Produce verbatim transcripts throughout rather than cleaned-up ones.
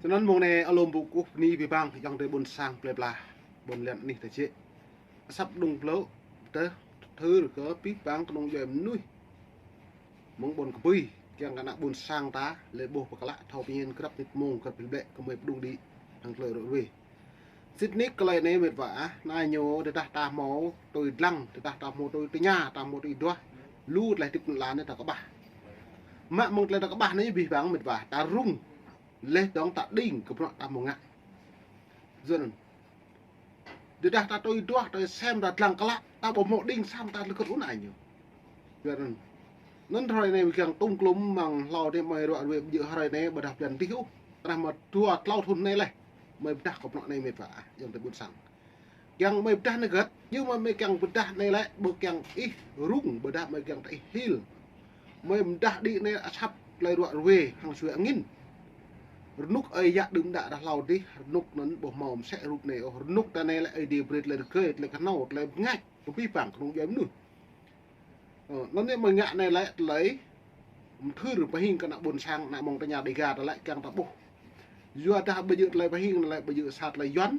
Anŭn mơ̆ng anai alum ƀu kơkuh bơni abih bang ayŏng adơi ƀôn sang plơi pla, ƀôn lan anih ta jĕ. Asăp đŭng plơ̆, tơl thâo kơ abih bang kơnung djuai mơnuih mơ̆ng ƀôn kơbui, kiăng kơ ană ƀôn sang ta lĕ ƀuh pơklă thâo pơñen grăp mĭt mông, grăp ƀlĕ kơ mơi pơđŭng đĭ hăng tơlơi ră ruai. Sĭt nik tơlơi anai mĕt wa ah, anai ñu tơdah ta hmâo tui dlăng, tơdah ta hmâo tui tơña, ta hmâo tui duah, lu tơlơi hơdip anŭn lăn anai ta kơƀah. Mă mơ̆ng tơlơi ta kơƀah anai abih bang mĕt wa, ta rŭng, laih dơ̆ng ta đing kơ bruă ta hmâo ngă. Yua anŭn, tơdah ta tui duah, ta sem, ta dlăng klă, ta ƀu hmâo đing sang ta lơkơt ŭn ai ñu. Yua anŭn. Anŭn hrơi anai mơi kiăng tŭm klŭm mơ̆ng hlâo anai mơi ră ruai ƀu djơ̆ hrơi anai ƀôdah blan adih ôh. Tơdah mă dua tlâo thŭn anai laih mơi pơdah kơ bruă anai mĕt wa ah, ayŏng adơi ƀôn sang. Kiăng mơi pơdah anai hơget, yua mơi, mơi kiăng pơdah anai lĕ, ƀu kiăng ih rŭng, ƀôdah mơi kiăng ta ih hil. Mơi pơdah đĭ anai asăp tơlơi ră ruai hăng sui angin. Rơnŭk ơi yă đưm đă đah hlâo adih, rơnŭk anŭn ƀu hmâo mơsĕ rup anai ôh, rơnŭk ta anai lĕ Ơi Adai brơi tơlơi rơgơi, tơlơi kơhnâo, tơlơi bơngač kơ abih bang kơnung djuai mơnuih. Ơ, anŭn anai mơi ngă anai lĕ tơlơi mơthưr pơhing kơ ană ƀôn sang, ană mơ̆ng tơña Dega ta lĕ kiăng ta ƀuh. Yua dah ƀu djơ̆ tơlơi pơhing anai lĕ ƀu djơ̆ sa tơlơi Yuan,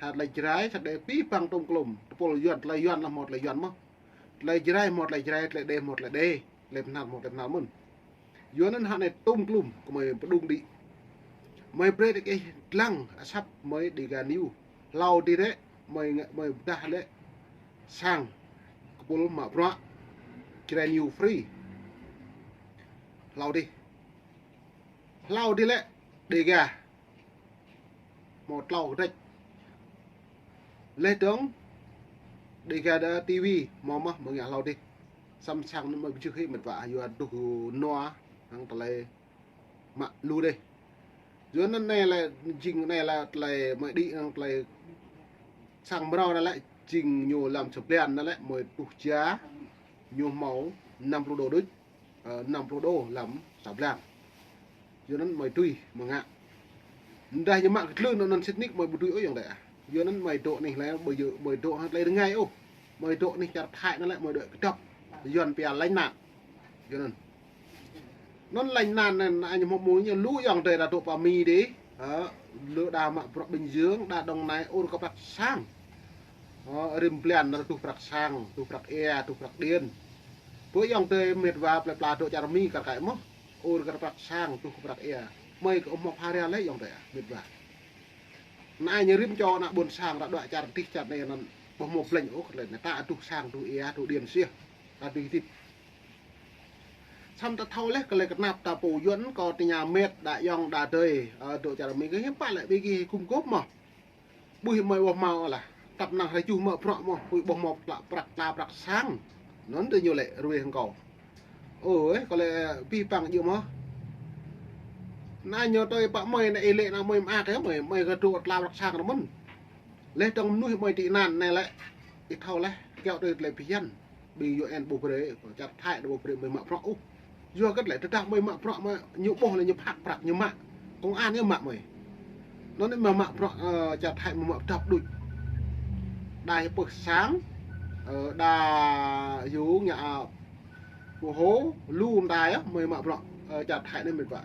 sa tơlơi Jrai, sa tơlơi abih bang tŭm klŭm. Tơpul Yuan, tơlơi Yuan lĕ hmâo tơlơi Yuan mơ̆n. Tơlơi Jrai hmâo tơlơi Jrai, tơlơi Đê hmâo tơlơi Đê, tơlơi Bơhnar hmâo tơlơi Bơhnar mơ̆n. Yua anŭn hă anai tŭm klŭm kơ mơi pơđŭng đĭ. Mơi brơi tơ kơ ih dlăng asăp mơi Dega News. Hlâo adih lĕ mơi ngă, mơi pơdah lĕ sang kơ tơpul mă bruă Jrai News free. Hlâo adih. Hlâo adih lĕ Dega hmâo tlâo kơdrĕč. Laih dơ̆ng Dega Đa TV hmâo mơ̆n mơi ngă hlâo adih. Samơ̆ sang anŭn mơi ƀu jưh hĭ mĕt wa ah, yua truh nua hăng tơlơi mă lu dêh. Yua anŭn anai lĕ jing anai lĕ tơlơi mơi đĭ hăng tơlơi sang mrâo anai lĕ jing ñu lăm sa blan anai lĕ mơi truh ja ñu hmâo năm pluh đô đôč, ơ, năm pluh đô lăm sa blan. Yua anŭn mơi tui mơ̆ ngă. Tơdah ñu mă kơ tlưn anŭn sĭt nik mơi ƀu tui ôh ayŏng adơi ah. Yua anŭn mơi dŏ anih lĕ ƀu djơ̆ mơi dŏ hăng tơlơi rơngai ôh. Mơi dŏ anih čar Thái anŭn lĕ mơi dŏ kơdŏp. Yuan pia lánh nạn. Yua anŭn. Anŭn lánh nạn anŭn, anŭn ñu hmâo mơ̆ ñu lu ayŏng adơi ta dŏ pơ Mi dih. Hă, lu đa mă bruă Bình Dương, đa Đồng Nai ur kơ prăk sang. Hă, rĭm blan ta tuh prăk sang, tuh prăk ia, tuh prăk điện. Pơ ayŏng adơi mĕt wa plơi pla dŏ čar Mi kar kaĭ mơ̆n. Ur kơ prăk sang, tuh kơ prăk ia. Mơi kơ ƀu hmâo pha ria lĕ ayŏng adơi ah, mĕt wa. Anai ñu rĭm čô ană ƀôn sang ta dŏ čar adih čar anai anŭn ƀu hmâo blĕñ ôh kơ tơlơi anai, ta tuh sang, tuh ia, tuh điện siah. Ta tuh hơdip. Samơ̆ ta thâo laih kơ tơlơi kơnap ta pô Yuan kơ tơña mĕt đa ayŏng đa adơi, ơ, dŏ čar Mi kơ hiư̆m pă lĕ ƀing gih gum gôp mơ̆n. Ƀuh mơi ƀu hmâo lah. Tăp năng hrơi tơjuh mă bruă mơ̆n, ƀu ƀuh hmâo pla-, prăk, tla prăk sang. Anŭn tơ ñu lĕ ruai hăng kâo. Ơ, ơi, kâo lĕ abih bang djơ̆ mơ̆n. Anai ñu tui pă mơi anai ih lĕ anai mơi mơak kơ mơi, mơi kơ dŏ tla prăk sang rơmơ̆n. Laih dơ̆ng mơnuih mơi tị nạn anai lĕ, ih thâo laih, kiaŏ tui tơlơi phiăn. Ƀing U N ƀu brơi, čar Thái ƀu brơi mơi mă bruă ôh. Yua hơget lĕ, tơdah mơi mă bruă mơi ñu ƀuh lĕ ñu phak prăk ñu mă. Công an ñu mă mơi. Anŭn anai mơi mă bruă, ơ, čar Thái mơi mă pơdŏp đôč. Đa pơh sang, ơ, đa yua ngă, ơ, pơhô, lu mơtai, ơ, mơi mă bruă, ơ, čar Thái anai mĕt wa.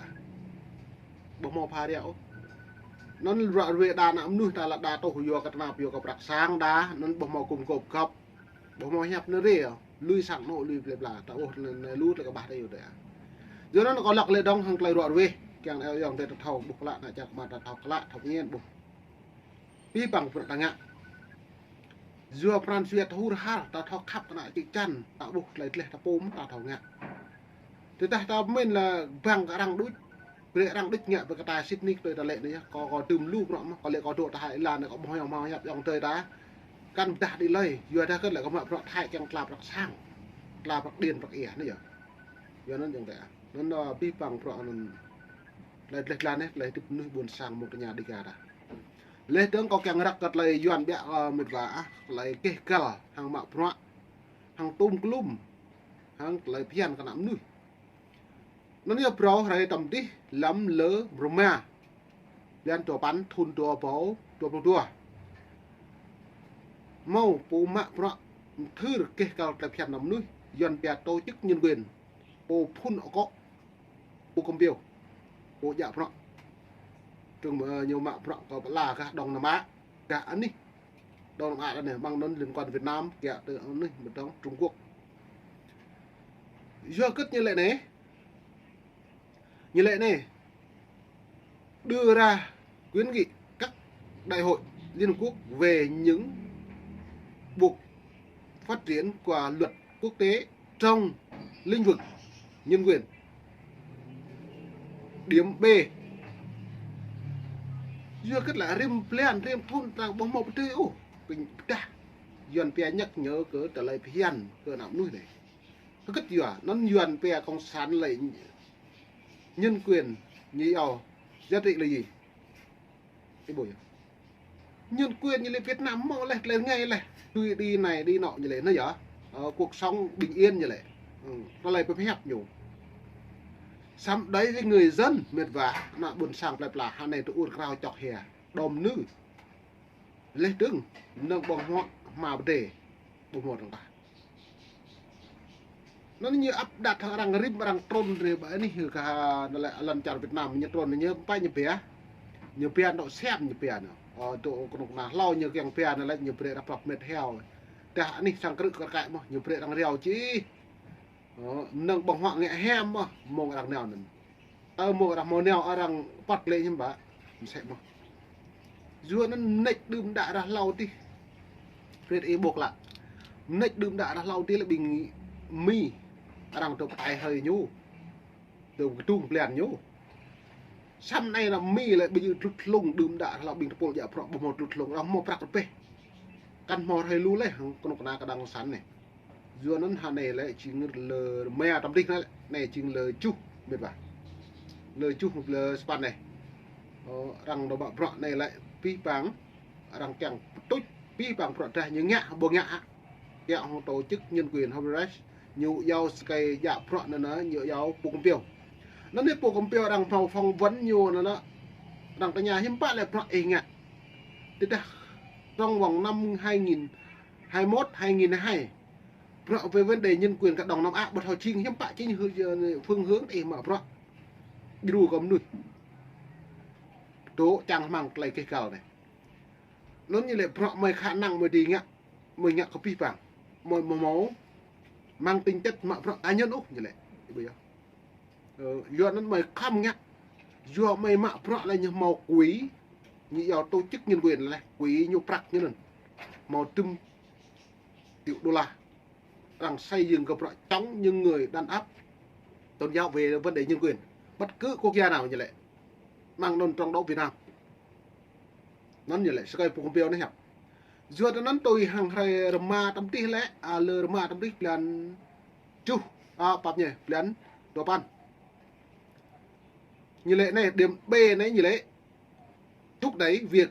Ƀu hmâo pha ria ôh. Anŭn ră ruai đa ană mơnuih ta lĕ đa tuh yua kơ tơnap yua kơ prăk sang đa, anŭn ƀu hmâo gum gôp găp. Ƀu hmâo hiăp anai ria, lui sang anŏ, lui plơi pla, ta ƀuh anai, anai lu tơlơi kơƀah ta yua adơi ah. Yua anŭn kâo lăk lĕ dơ̆ng hăng tơlơi ră ruai, kiăng ayŏng adơi ta thâo, ƀuh klă ană čar kơmar ta thâo klă, thâo pơñen ƀuh. Abih bang bruă ta ngă. Yua pran jua ta hur har, ta thâo khăp kơ ană čư̆ čan, ta ƀuh tơlơi gleh ta pôm, ta thâo ngă. Tơdah ta pơmĭn lĕ bang kơ arăng đôč, brơi arăng đôč ngă brơi kơ ta sĭt nik tui ta lĕ anai yơh, kâo, kâo tŭm lu bruă mơ̆n, kâo lĕ kâo dŏ ta hai lan anai kâo ƀu hmâo, hmâo hiăp ayŏng adơi ta. Kăn pơdah đĭ lơi, yua dah kơ lĕ kâo mă bruă Thái kiăng tla prăk sang, tla prăk điện prăk ia anai yơh. Yua anŭn ayŏng adơi ah. Anŭn, ơ, abih bang bruă anŭn. Tơlơi gleh glan anai, tơlơi hơdip mơnuih ƀôn sang mơ̆ng tơña Dega ta. Laih dơ̆ng kâo kiăng răk kơ tơlơi Yuan biă, ơ, mĕt wa ah, tơlơi keh găl hăng mă bruă, hăng tŭm klŭm, hăng tơlơi phiăn kơ ană mơnuih. Anŭn yơh phrâo hrơi tơm dih lăm lơ rơma blan dua păn thŭn dua rơbâo dua pluh dua. Hmâo pô mă bruă mơthưr keh găl tơlơi phiăn ană mơnuih, Yuan pia tổ chức nhân quyền, pô phŭn akŏ, pô kơm biêu, pô djă bruă. Trương, ơ, ñu mă bruă kơ pơala gah Đông Nam Á. Gah anih Đông Nam Á anai, mơ̆ng anŭn liên quan Việt Nam, kiăng tơ anih mơ̆ng Trung Quốc. Yua hơget ñu lĕ anai? Ñu lĕ anai, đưa ra khuyến nghị các đại hội Liên Hợp Quốc về những buộc phát triển của luật quốc tế trong lĩnh vực nhân quyền. Điểm B. Yua hơget lĕ rĭm blan, rĭm thŭn ta ƀu hmâo pơdơi ôh. Pơdah Yuan pia nhắc nhở kơ tơlơi phiăn kơ ană mơnuih anai. Hơget yua, anŭn Yuan pia cộng sản lĕ nhân quyền ñu iâu giá trị là gì? Ih ƀuh yơh. Nhân quyền ñu lĕ Việt Nam hmâo laih, tơlơi rơngai laih. Tui đi anai, đi nŏ ñu lĕ, anai yơh. Ờ, cuộc sống bình yên ñu lĕ. Ừ, tơlơi pơhiăp ñu. Samơ̆ đối với người dân mĕt wa, ană ƀôn sang plơi pla, hơnai tơ ur krao čŏk hia. Đom nư. Laih dơ̆ng, mơnơ̆ng ƀơ̆ng huă hma pơdai. Ƀu hmâo dơ̆ng tah. Anŭn ñu áp đặt hăng arăng rĭm arăng trŭn rai ƀơi anih kơ anŭn lĕ lŏn čar Việt Nam ñu trŭn ñu pă ñu pia. Ñu pia anŏ sem ñu pia anŭn. Ơ, tơ kơnuk kơna hlâo ñu kiăng pia anŭn lĕ ñu brơi ră prŏk mĕt heo. Tah anih sang krư̆ kơ rơkơi mơ̆n, ñu brơi arăng riâo čih. Ơ, mơnơ̆ng ƀơ̆ng huă ngă hiam mơ̆n, mơ̆ng arăng nao anŭn. Ơ, mơ̆ng arăng hmâo nao arăng păt lĕ hiư̆m pă, mơsĕ mơ̆n. Yua anŭn mơneč đưm đă ră hlâo adih. Brơi ih ƀuh lă. Mơneč đưm đă ră hlâo adih lĕ ƀing Mi. Arăng tơ pơtai hơi ñu. Tơ kơdung blan ñu. Samơ̆ anai lĕ Mi lĕ ƀu djơ̆ tlut hlung đưm đă ră hlâo ƀing tơpul djă bruă ƀu hmâo tlut hlung. Arăng hmâo prăk rơbeh. Kăn hmâo rai lu laih hăng kơnuk kơna kơđang săn anai. Yua anŭn hơnai lĕ jing lơ rơma tơm dih anai lĕ, anai jing lơ tơjuh mĕt wa. Lơ tơjuh lơ sapăn anai. Ơ, arăng dŏ mă bruă anai lĕ pih pang, arăng kiăng pơtuč pih pang bruă drah ñu ngă, ƀu ngă hă. Kiăng hăng tổ chức nhân quyền Human Rights, ñu iâu sơkai djă bruă anŭn, ñu iâu pô kơmpio. Anŭn anai pô kơmpio arăng hmâo phỏng vấn ñu anŭn, arăng tơña hiư̆m pă lĕ bruă ih ngă. Tơdah trong vòng năm hai nghìn hai mốt, hai nghìn hai hai, bruă về vấn đề nhân quyền kơ Đông Nam Á, ƀu thâo jing hiư̆m pă chính hư-, phương hướng ih mă bruă. Djru kơ mơnuih. Dŏ čang hmăng tơlơi keh gal anai. Anŭn ñu lĕ bruă mơi khả năng mơi dưi ngă, mơi ngă kơ pih pang. Mơi ƀu hmâo mang tính chất mă bruă cá nhân ôh ñu lĕ. Ih ƀuh yơh. Ơ, yua anŭn mơi khŏm ngă. Yua mơi mă bruă lĕ ñu hmâo quỹ, ñu iâu tổ chức nhân quyền lĕ, quỹ ñu prăk ñu anŭn. Hmâo dŭm triệu đô la. Arăng xây dựng kơ bruă chống những người đàn áp tôn giáo về vấn đề nhân quyền. Bất cứ quốc gia nào ñu lĕ. Mơ̆ng anŭn trong đó Việt Nam. Anŭn ñu lĕ, sơkai pô kơmpio anai hiăp. Yua anŭn tui hăng hrơi rơma tơm dih lĕ, a, lơ rơma tơm dih blan tơjuh, a, pap nhai, blan dua păn. Ñu lĕ anai, điểm B anai ñu lĕ, thúc đẩy việc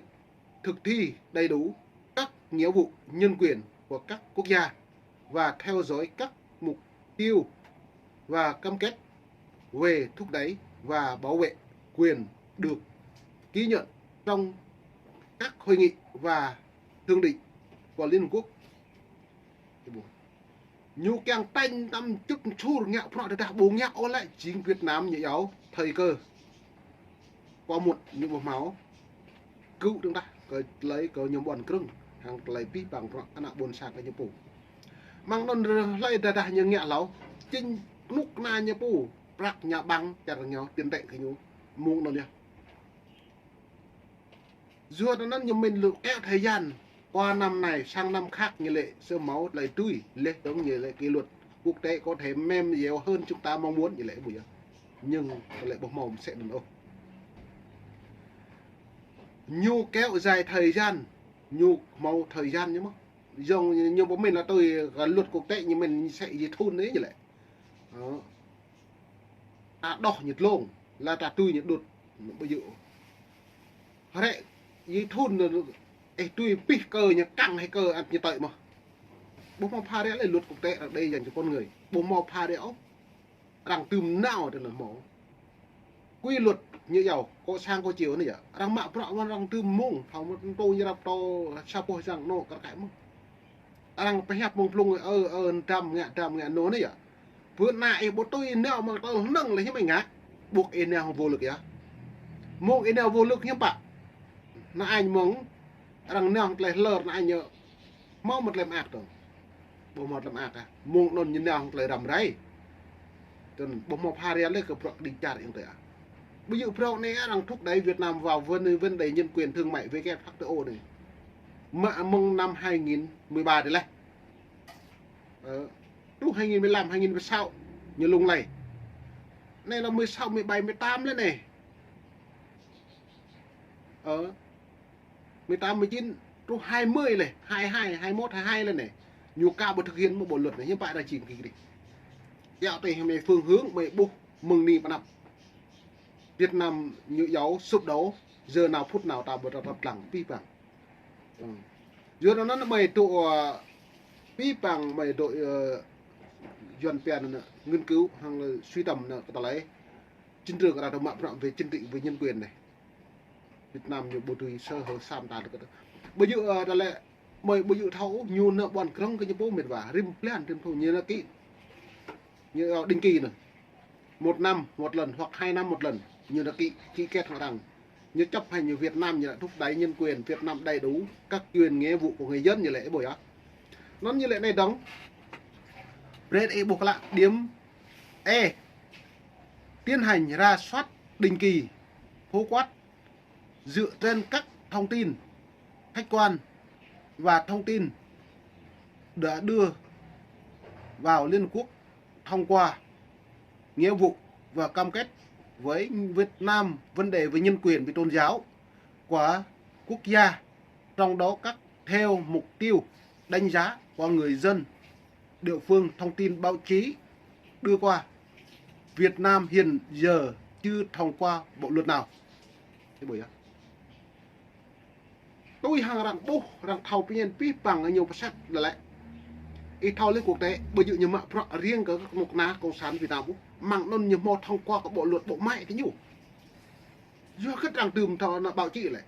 thực thi đầy đủ các nghĩa vụ nhân quyền của các quốc gia và theo dõi các mục tiêu và cam kết về thúc đẩy và bảo vệ quyền được ghi nhận trong các hội nghị và thượng đỉnh của Liên Hợp Quốc. Ñu kiăng tañ tăm čŭt čur ngă bruă tơdah ƀu ngă ôh lĕ jing Việt Nam ñu iâu thời cơ. Kơ mŭt ñu ƀu hmâo. Kơ tơdah kơ tơlơi kơ ñu ƀuăn krơ̆ng. Hăng tơlơi pih pang bruă ană ƀôn sang kơ ñu pô. Mơ̆ng anŭn hlơi tơdah ñu ngă hlâo. Chính kơnuk kơna ñu pô. Prăk ñu ƀăng čar ñu tiền tệ kơ ñu. Mơ̆ng anŭn yơh. Yua anŭn ñu mĭn lu kéo thời gian, qua năm này sang năm khác ñu lĕ sơ máu lại tui, lĕ dŏng ñu lĕ kỷ luật quốc tế có thể mềm dẻo hơn chúng ta mong muốn ñu lĕ ƀu yơh. Nhưng lĕ ƀu hmâo mơsĕ anŭn ôh. Ñu kéo dài thời gian, ñu hmâo thời gian ñu mơ̆n. Yua ñu pơmĭn lĕ tui luật quốc tế ñu mĭn sĕ ji thun anai ñu lĕ. Ơ. Ta đoh ñu dlông, lĕ ta tui ñu đŭt, ƀu djơ̆. Hrĕ, yi thun, ih tui pih kơ ñu kăng hĭ kơ ăt ñu tơi mơ̆n. Ƀu hmâo pha rĕ lĕ luật quốc tế arăng đei dành cho con người. Ƀu hmâo pha rĕ ôh. Arăng tưm nao tơ anŭn hmâo. Quy luật ñu iâu, kơ sang kơ chiều anai yơh. Arăng mă bruă mơ̆n arăng tưm mông, thâo mơ̆n tô ñu rap tô, sa boh sang anŏ kar kaĭ mơ̆n. Arăng pơhiăp mơ̆ng blung, ơ, ơ, dăm ngă, dăm ngă anŭn anai yơh. Bơ ană ih ƀu tui nao mơ̆ng tơl hơnơ̆ng lĕ hiư̆m ih ngă. Ƀuh ih nao hăng vô lực yơh. Mông ih nao vô lưk hiư̆m pă. Anai mông arăng nao tơlơi hlơr anai ñu hmâo mơ̆t tơlơi mơak tơ̆ng. Ƀu hmâo tơlơi mơak ah. Mông anŭn ñu nao tơlơi răm rai. Tơ̆ng ƀu hmâo pha rian lĕ kơ bruă kơđi čar ing tê ah. Ƀu djơ̆ bruă anai arăng thúc đẩy Việt Nam vào vấn, vấn đề nhân quyền thương mại W T O anai. Mă mơ̆ng năm hai nghìn mười ba tơlơi. Ơ, truh hai nghìn mười lăm, hai nghìn mười sáu, ñu lung lay. Anai lăm mười sáu, mười bảy, mười tám lĕ anai. Ơ, mười tám, mười chín, truh hai mươi lĕ, hai hai, hai mốt, hai hai lĕ anai. Ñu ka ƀu thực hiện mơ̆ bộ luật anai, hiư̆m pă arăng čih kơ kri. Yua tui hơmâo phương hướng, mơi ƀuh mơ̆ng anai pơ anăp. Việt Nam ñu yua sụp đổ, giờ nào phút nào ta ƀu ta tăp lăng, pĭ păng. Ơ. Yua anŭn mơi tŭ, ơ, pĭ păng mơi tŭ, ơ, Yuan pian anŭn, nghiên cứu hăng lĕ suy tâm anŭn kơ tơlơi. Chiến trường arăng tŭ mă bruă về chính trị, về nhân quyền anai. Việt Nam ñu ƀu dưi sơ hở sam ta được. Ƀu djơ̆, ơ, tơlơi mơi ƀu djơ̆ thâo ñu nao ƀuăn krong kơ ñu pô mĕt wa. Rĭm blan, rĭm thŭn ñu nao ký. Ñu, ơ, định kỳ anai. Một năm một lần hoặc hai năm một lần, ñu nao ký, ký kết hăng arăng. Ñu chấp hành, ñu Việt Nam ñu đã thúc đẩy nhân quyền, Việt Nam đầy đủ các quyền nghĩa vụ của người dân ñu lĕ ih ƀuh yơh. Anŭn ñu lĕ anai dơ̆ng. Brei ih ƀuh klă điểm E. Tiến hành rà soát định kỳ, phổ quát dựa trên các thông tin khách quan và thông tin đã đưa vào Liên Hợp Quốc thông qua nghĩa vụ và cam kết với Việt Nam vấn đề về nhân quyền, về tôn giáo của quốc gia, trong đó các theo mục tiêu đánh giá của người dân địa phương, thông tin báo chí đưa qua. Việt Nam hiện giờ chưa thông qua bộ luật nào. Ih ƀuh yơh. Tui hăng arăng ƀuh, arăng thâo pơñen pĭ păng ñu pơsat lĕ lĕ. Ih thâo lĕ quốc tế, ƀu djơ̆ ñu mă bruă riêng kơ kơnuk kơna cộng sản Việt Nam ƀuh. Mơ̆ng anŭn ñu hmâo thông qua kơ bộ luật bộ máy kơ ñu. Yua hơget arăng tưm thâo anŭn báo chí lĕ.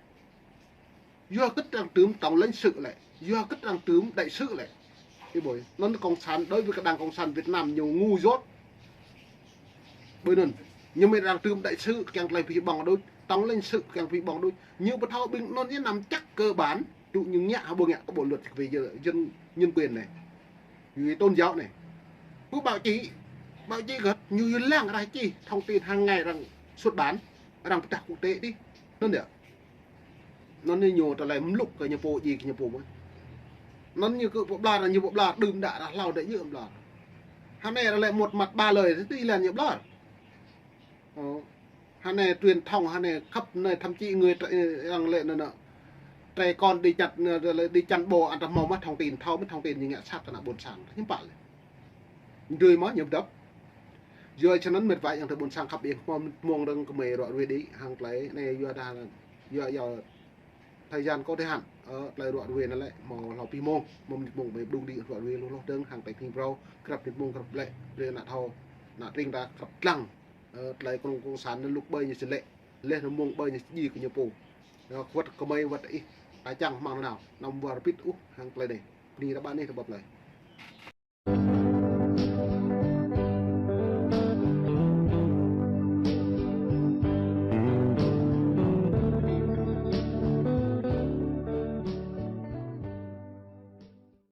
Yua hơget arăng tưm tổng lãnh sự lĕ. Yua hơget arăng tưm đại sứ lĕ. Ih ƀuh, anŭn cộng sản, đối với cái đảng cộng sản Việt Nam ñu ngu dốt. Ƀơi anŭn, ñu mơi arăng tưm đại sứ kiăng tơlơi pơhiăp ƀơ̆ng đôč, tổng lãnh sự kiăng pơhiăp ƀơ̆ng đôč. Ñu ƀu thâo ƀing anŭn ñu nắm chắc cơ bản, tŭ ñu ngă hă ƀu ngă kơ bộ luật về dân, nhân quyền anai. Về tôn giáo anai. Pơ báo chí, báo chí hơget, ñu yua lăng arăng čih, thông tin hàng ngày arăng xuất bản, arăng pơdah quốc tế đih. Anŭn yơh. Anŭn ñu tơlơi mlŭk kơ ñu pô, djai kơ ñu pô mơ̆n. Anŭn ñu kơ pơbla, ñu pơbla, đưm đă ră hlâo đĕ ñu pơbla. Hơnai arăng lĕ một mặt ba lời, tui lan ñu pơbla. Ơ. Hơnai truyền thông, hơnai khắp nơi, thậm chí người tra-, arăng lĕ anŭn, anŭn. Trẻ con đi chặt, đi chăn bò, arăng hmâo mơ̆ thông tin, thâo mơ̆ thông tin, ñu ngă sat kơ ană ƀôn sang. Hiư̆m pă lĕ. Dưi mơ̆ ñu pơdŏp. Yua čơnăn mĕt wa yang tơ ƀôn sang khăp ih hmâo mơ̆ng rơ̆ng kơmơi ră ruai đĭ hăng tơlơi anai yua dah yua, yua thời gian có thời hạn, ơ, tơlơi ră ruai anŭn lĕ hmâo hlâo pĭ mông, mơ̆ng mơnit mông mơi ƀơ̆ng đĭ ră ruai lu hloh dơ̆ng hăng tơlơi phing brâo, krăp mơnit mông krăp lĕ, brơi ană thâo, ană tring ta krăp lăng, ơ, tơlơi kông, cộng sản anŭn lŭk ƀơi ñu sĭ lĕ, leh anŭn mông ƀơi ñu sĭ kơ ñu pô. Ơ, wơ̆t kơmơi wơ̆t ih, ta čang mơ̆ng anŭn nao, anăm war pĭt ôh hăng tơlơi anai. Bơni ră ƀă anih tơƀăp lơi.